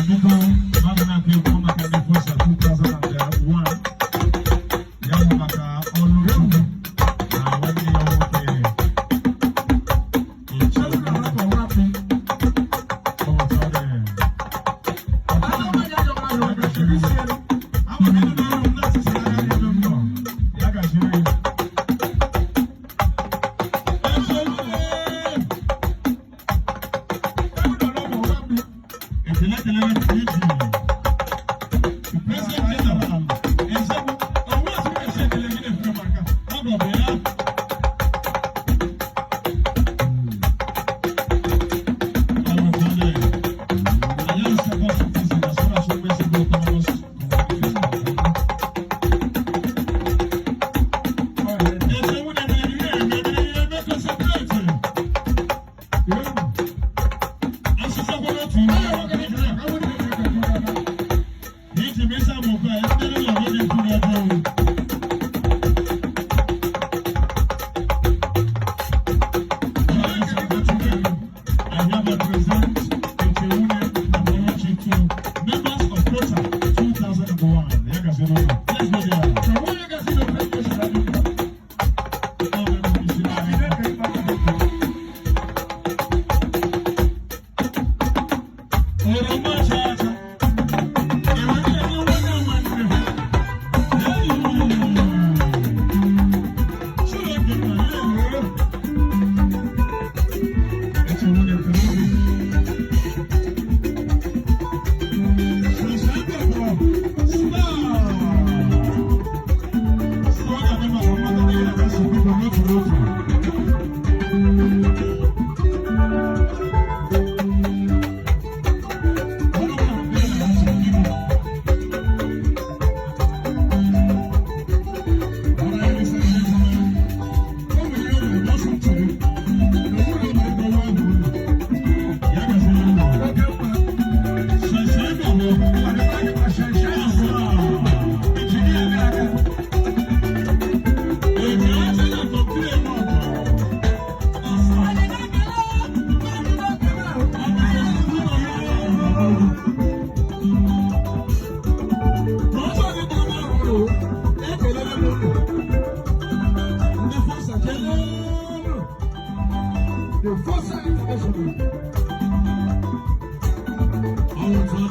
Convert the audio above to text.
Biko, mmadụ na-akụ egwu maka ndị FOSA 2001, ya bụ maka Ọlụchukwu na nwanne ya nwoke Ichegbu. Ọtọ dị. Ya gaziri gị. Ama m ịnụ n'olu m na-asịsị n'agha n'ebe m nọ. Ya gaziri gị. Echegbu. Ekele kelere PG. The President General, Ezegbu, ọwọ́ àti ẹ̀ṣẹ̀ ekele gị na-efere maka ọgọ bụ ya. Anyị second citizen as far as Ezigbo Autonomous Community. Ezegbu na-eme ihe eme ihe eme concentrate. Asụsụ kwara otu ime. Iji mesa mụkwa ndị ụlọ gị kwuru ọjọọ. Ladies and gentlemen, I hereby present Echewune Amorochi to members of FOSA 2001. Let's go there. Oh, Oroma chacha. Enwe nwanne nwanne. Hey! Chineke na ya. Echewune Pelosi. Star. Star ga-adị maka mmata na ihe na-asụ biko n'otu n'otu. Ọnụ ụlọ ndị na-asụ biko. All right, ladies and gentlemen, o nwere ihe o mere n'ọsọ ntụrụ. N'okpuru ụlọ ebe ọwa ahụ ụlọ. Ya gaziri ụlọ. Ṣẹ̀ṣẹ̀ gbàgbọ́. Ètò àti ìyàtọ̀ kílè náà bọ̀. Ndị FOSA keleenụ. The FOSA Ezugbo. Ọwụtọ.